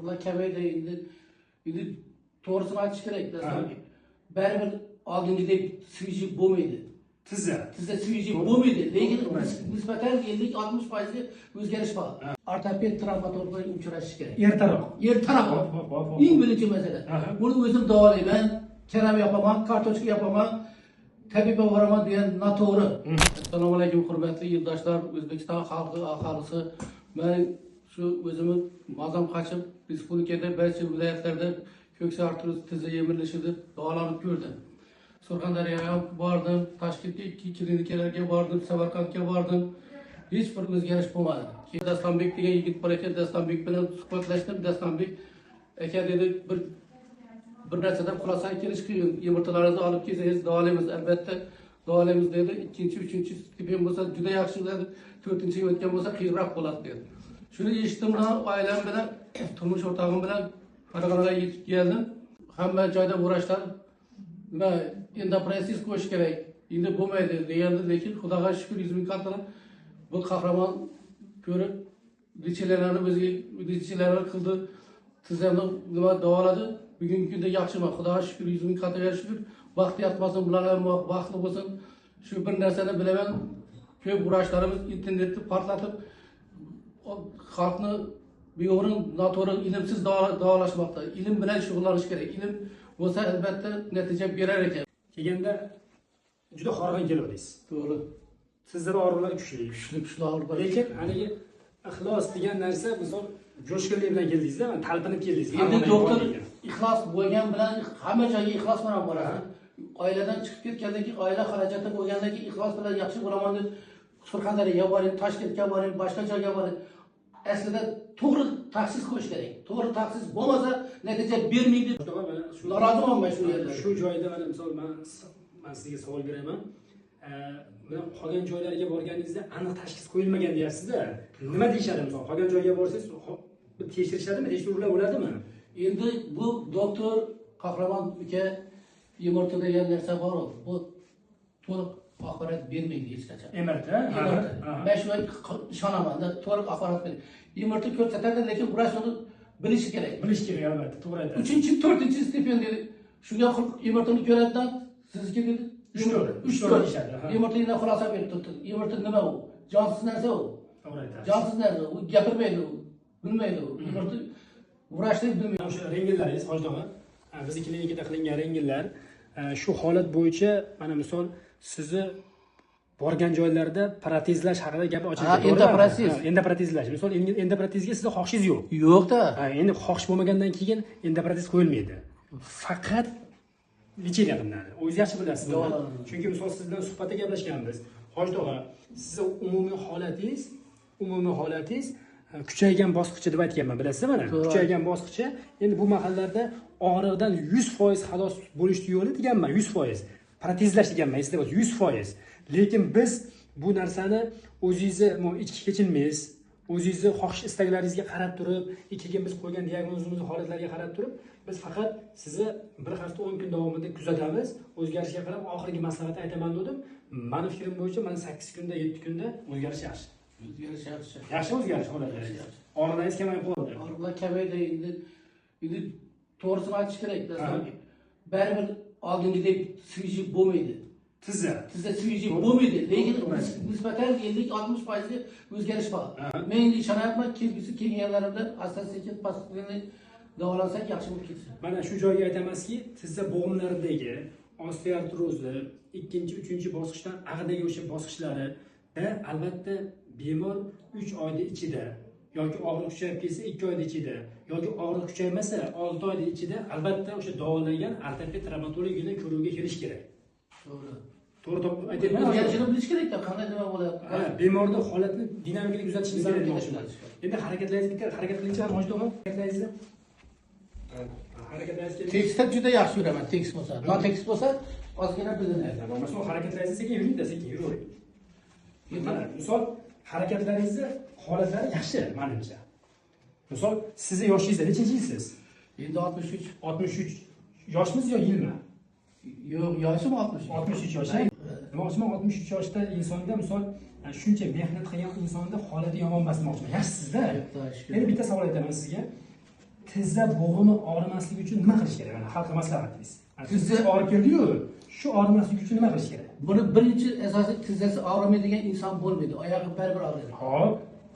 Og'riqlar kamaydi endi. Endi to'g'risini aytish kerak. Baribir oldingidek свежий bo'lmaydi. Tizza. Tizza свежий bo'lmaydi, lekin nisbatan 50-60% o'zgarish bor. Ortoped travmatolog bilan uchrashish kerak. Ertaroq. Ertaroq. Eng birinchi masala. Buni o'zim davolayman, karam yopaman, kartoshka yopaman, tabibga boraman degan noto'g'ri. Assalomu alaykum hurmatli yurtdoshlar, O'zbekiston xalqi aholisi. Men shu o'zimni mazam qochib respublikada barcha viloyatlarda ko'ksi artroz tizza yemirilishida davolanib ko'rdim. Surxondaryoga bordim, Toshkentga 2 klinikalarga bordim, Samarqandga bordim. Hech bir o'zgarish bo'lmadi. Keyin Dastonbek degan yigit bor ekan, Dastonbek bilan suhbatlashdim. Dastonbek aka dedi, bir narsadan xulosaga kelish qiyin. Yumurtalarni olib kelsangiz davolaymiz, albatta davolaymiz dedi. 2-chi, 3-chi stipen bo'lsa juda yaxshi bo'ladi, 4-chiga o'tgan bo'lsa qiyinroq bo'ladi dedi. Shuni eshitdim, oilam bilan, turmush o'rtog'im bilan Farg'onaga yetib keldim. Hamma joyda vrachlar nima endoprotez qo'yish kerak, endi bo'lmaydi degandi, lekin Xudoga shukr 100 ming qatla bu qahramon ko'rib lichelalarni o'ziga lichelalar qildi, tizzamni nima davoladi. Bugungi kunda yaxshiman, Xudoga shukr, 100 ming qatlaga shukr. Baxti yotmasin, bular ham baxtli bo'lsin. Shu bir narsani bilaman, ko'p vrachlarimiz internetni portlatib xalqni beo'rin, noto'g'ri, ilmsiz davolashmoqda. Ilm bilan shug'ullanish kerak. Ilm bo'lsa albatta natija berar ekan. Kelganda juda horg'in keluvdingiz. To'g'ri. Sizdagi og'riqlar kuchli. Kuchli og'riqlar. Lekin haligi ixlos degan narsa, misol jo'shqinlik bilan keldingizda, talpinib keldingiz. Endi doktor ixlos bo'lgan bilan hamma joyga ixlos bilan borasiz. Oiladan chiqib ketgandan keyin, oila xarajati bo'lgandan keyin ixlos bilan yaxshi bo'laman deb Surxondaryoga boring, Toshkentga boring, boshqa joyga boring. Aslida to'g'ri tashxis qo'yish kerak. To'g'ri tashxis bo'lmasa natija bermaydi. Noroziman men shu yerda. Shu joyda mana misol men sizga savol beraman. Mana qolgan joylarga borganingizda aniq tashxis qo'yilmagan deyapsiz-da. Nima deyishadi misol? Qolgan joyga borsangiz bir tekshirishadimi, tekshiruvlar bo'ladimi? Endi bu doktor Qahramon aka MRT degan narsa bor, bu to'liq axborot bermaydi hech qachon. MRT? Men shunga ishonaman, to'liq axborot bermaydi. MRT ko'rsatadi, lekin vrach uni bilishi kerak. Bilish kerak albatta, to'g'ri aytasiz. 3-chi, 4-chi stipen dedi. Shunga MRTni ko'radidan sizniki dedi. 3-4 deyishadi. MRTni xulosa berib turibdi. MRT nima u? Jonsiz narsa u. To'g'ri aytasiz. Jonsiz narsa, u gapirmaydi u, bilmaydi u. MRT vrachlar bilmaydi. O'sha rentgenlaringiz Hoji tog'a, bizni klinikada qilingan rentgenlar shu holat bo'yicha mana misol sizni borgan joylarda protezlash haqida gap ochildi. Endoprotez. Endoprotezlash. Misol endoprotezga sizni xohishingiz yo'q. Yo'q-da. Endi xohish bo'lmagandan keyin endoprotez qo'yilmaydi. Faqat lecheniya qilinadi. O'zingiz yaxshi bilasiz. Chunki misol siz bilan suhbatda gaplashganmiz. Hoji tog'a, sizni umumiy holatingiz kuchaygan bosqichi deb aytganman, bilasizmi mana? Kuchaygan bosqichi. Endi bu mahallarda og'riqdan 100% xalos bo'lishni yo'li deganman, 100%. Protezlash deganman, esda bo'lsin, 100%. Lekin biz bu narsani o'zingizni ichki kechinmangiz, o'zingizni xohish istaklaringizga qarab turib, keyin biz qo'ygan diagnozimiz holatlarga qarab turib, biz faqat sizni bir hafta 10 kun davomida kuzatamiz, o'zgarishga qarab oxirgi maslahat aytaman dedim. Meni fikrim bo'yicha mana 8 kunda, 7 kunda o'zgarish yaxshi. O'zgarish yaxshi. Yaxshi o'zgarish holatlari. Og'riqlaringiz kamayib qoldi. Og'riqlar kamaydi endi. Endi to'g'risini aytish kerak, baribir oldingidek свежий bo'lmaydi. Tizza. Tizza свежий bo'lmaydi, lekin nisbatan 50-60% o'zgarish bor. Men endi ishonayapman, kelgusi kelganlarimda asta-sekin postepенно davolansak yaxshi bo'lib ketsin. Mana shu joyga aytamizki, tizza bo'g'imlaridagi osteoartrozni 2-chi, 3-chi bosqichdan ag'dagi o'sha bosqichlarida albatta bemor 3 oyda ichida yoki og'riq kuchayib kelsa 2 oyda ichida yoki og'riq kuchaymasa 6 oyda ichida albatta o'sha davolangan ortoped travmatolog bilan ko'ruvga kelish kerak. To'g'ri. To'g'ri topib aytyapman. O'zgarishini bilish kerak-da, qanday nima bo'ladi. Ha, bemorning holatini dinamikani kuzatishimiz kerak demoqchiman. Endi harakatlaringiz bitta harakat qilingchi, Hoji tog'a, harakatlaringizni. Harakatlaringiz tekisda juda yaxshi yuraman, tekis bo'lsa. Notekis bo'lsa ozgina bilinadi. Misol harakatlaringizni sekin yuring-da, sekin yuravering. Mana misol harakatlaringizni holatlari yaxshi menimcha. Misol sizni yoshingizda nechinchi yilsiz? Endi 63. 63 yoshmiz yo yilmi? Yo'q, yoshim 63. 63 yosh. Demoqchiman, 63 yoshda insonda misol shuncha mehnat qilgan insonda holati yomon emas demoqchiman. Yaxshisizda. Endi bitta savol aytaman sizga. Tizza bo'g'imi og'rimasligi uchun nima qilish kerak? Mana xalqqa maslahatingiz. Tizza og'rib keldi-yu, shu og'rimasligi uchun nima qilish kerak? Buni birinchi asosiy tizzasi og'rimaydigan inson bo'lmaydi. Oyog'i baribir og'riydi. Xo'p.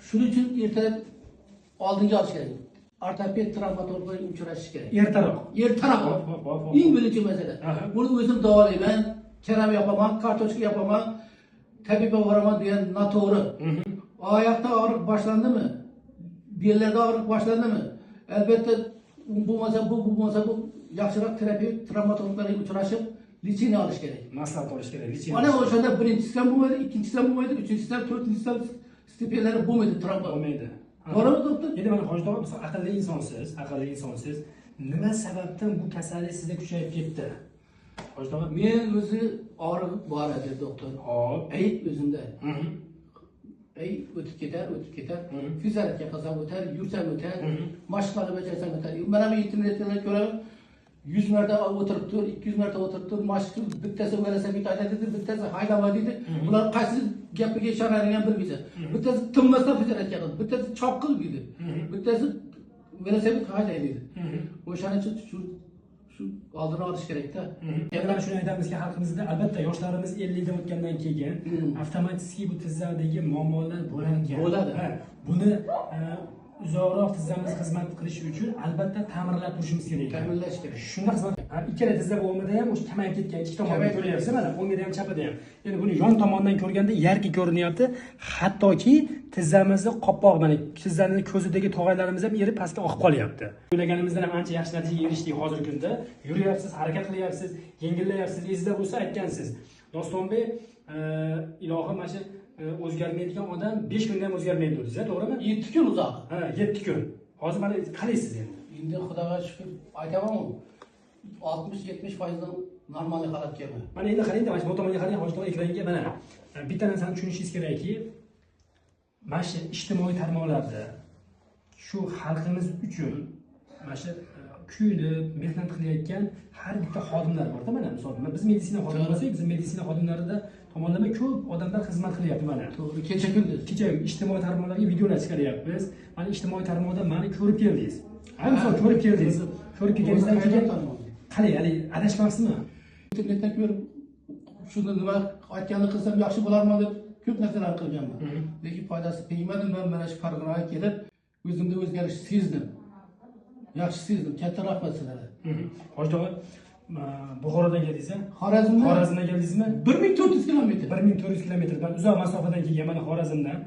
Shuning uchun ertalab oldinga olish kerak. Ortoped travmatolog bilan uchrashish kerak. Ertaroq. Ertaroq. Eng birinchi masala. Buni o'zim davolayman, karam yopaman, kartoshka yopaman, tabibga boraman degan noto'g'ri. Oyoqda og'riq boshlandimi? Bellarda og'riq boshlandimi? Albatta bo'lmasa bu, bo'lmasa bu yaxshiroq terapevt, travmatologlarga uchrashib lecheniya olish kerak. Maslahat olish kerak, lecheniya. Mana o'shanda birinchisi ham bo'lmaydi, ikkinchisi ham bo'lmaydi, uchinchisi ham, to'rtinchisi ham stipendiyalari bo'lmaydi, travma bo'lmaydi. To'g'rimi, doktor? Endi mana Hoji tog'a, misol aqlli insonsiz, aqlli insonsiz. Nima sababdan bu kasallik sizda kuchayib ketdi? Hoji tog'a, men o'zi og'riq bor edi, doktor. Xo'p. Ayb o'zimda. Ey o'tib ketar, o'tib ketar. Fizioterapia qilsam o'tar, yursam o'tar, mashqlarni bajarsam o'tar. Mana bu internetda ko'raman, 100 marta o'tirib tur, 200 marta o'tirib tur, mashq qil, bittasi velosiped haydaydi, bittasi haydama deydi. Bular qaysi gapiga ishonadigan bilmaysan. Bittasi tinmasdan fizioterapia qil, bittasi chop qil deydi. Bittasi velosiped haydaydi deydi. O'shaning uchun shu oldini olish kerakda. Endi mana shuni aytamizki, xalqimizda albatta yoshlarimiz 50 dan o'tgandan keyin avtomatik bu tizzadagi muammolar bo'lar ekan. Bo'ladi. Buni uzoqroq tizzamiz xizmat qilishi uchun albatta ta'mirlab turishimiz kerak. Ta'mirlash kerak. Shunda xizmat. Ikkala tizza bo'g'imida ham o'sha kamayib ketgan ikki tomonda ko'ryapsiz, mana o'ngida ham chapida ham. Endi buni yon tomondan ko'rganda yarki ko'rinyapti. Hattoki tizzamizni qopqoq, mana tizzaning ko'zidagi tog'aylarimiz ham erib pastga oqib qolyapti. O'ylaganimizdan ham ancha yaxshi natijaga erishdik hozirgi kunda. Yuryapsiz, harakat qilyapsiz, yengillayapsiz. Esingizda bo'lsa aytgansiz. Dostonbek, ilohim mana shu o'zgarmaydigan odam 5 kunda ham o'zgarmaydi dedingiz, to'g'rimi? 7 kun uzoq. Ha, 7 kun. Hozir mana qalaysiz endi? Endi Xudoga shukr, aytaman-ku, 60-70% normal holatga keldi. Mana endi qarang, mana shu tomonga qarang, hozir ekranga mana bitta narsani tushunishingiz kerakki, mana shu ijtimoiy tarmoqlarda shu xalqimiz uchun mana shu kuyinib mehnat qilayotgan har bitta xodimlar borda. Mana misol biz meditsina xodimi bo'lsak, biz meditsina xodimlarida tomonlama ko'p odamlar xizmat qilyapti mana. To'g'ri, kecha kunduz. Kecha ijtimoiy tarmoqlarga videolar chiqaryapmiz. Mana ijtimoiy tarmoqda meni ko'rib keldingiz. Ha, misol ko'rib keldingiz. Ko'rib kelganingizdan keyin qalay, hali adashmabsizmi? Internetdan ko'rib shuni nima aytganini qilsam yaxshi bo'larmi deb ko'p narsalar qilganman. Lekin foydasi tegmadi. Men mana shu Farg'onaga kelib o'zimda o'zgarish sezdim. Yaxshi sezdim. Katta rahmat sizlarga. Hoji tog'a, Buxorodan keldingizmi? Xorazmdan. Xorazmdan keldingizmi? 1400 kilometr. 1400 kilometr. Ben uzoq masofadan kelgan, mana Xorazmdan.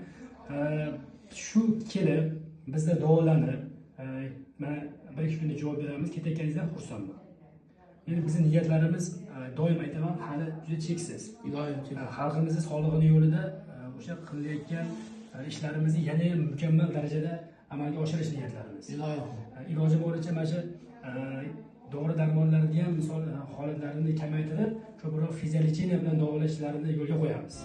Shu kelib bizda davolanib, mana bir ikki kunda javob beramiz. Ketayotganingizdan xursandman. Endi bizning niyatlarimiz doim aytaman, hali juda cheksiz. Iloyim cheksiz. Xalqimizning sog'lig'ini yo'lida o'sha qilayotgan ishlarimizni yana ham mukammal darajada amalga oshirish niyatlarimiz. Iloyim. Iloji boricha mana shu dori darmonlarni ham misol holatlarini kamaytirib, ko'proq fiziologия bilan davolashlarini yo'lga qo'yamiz.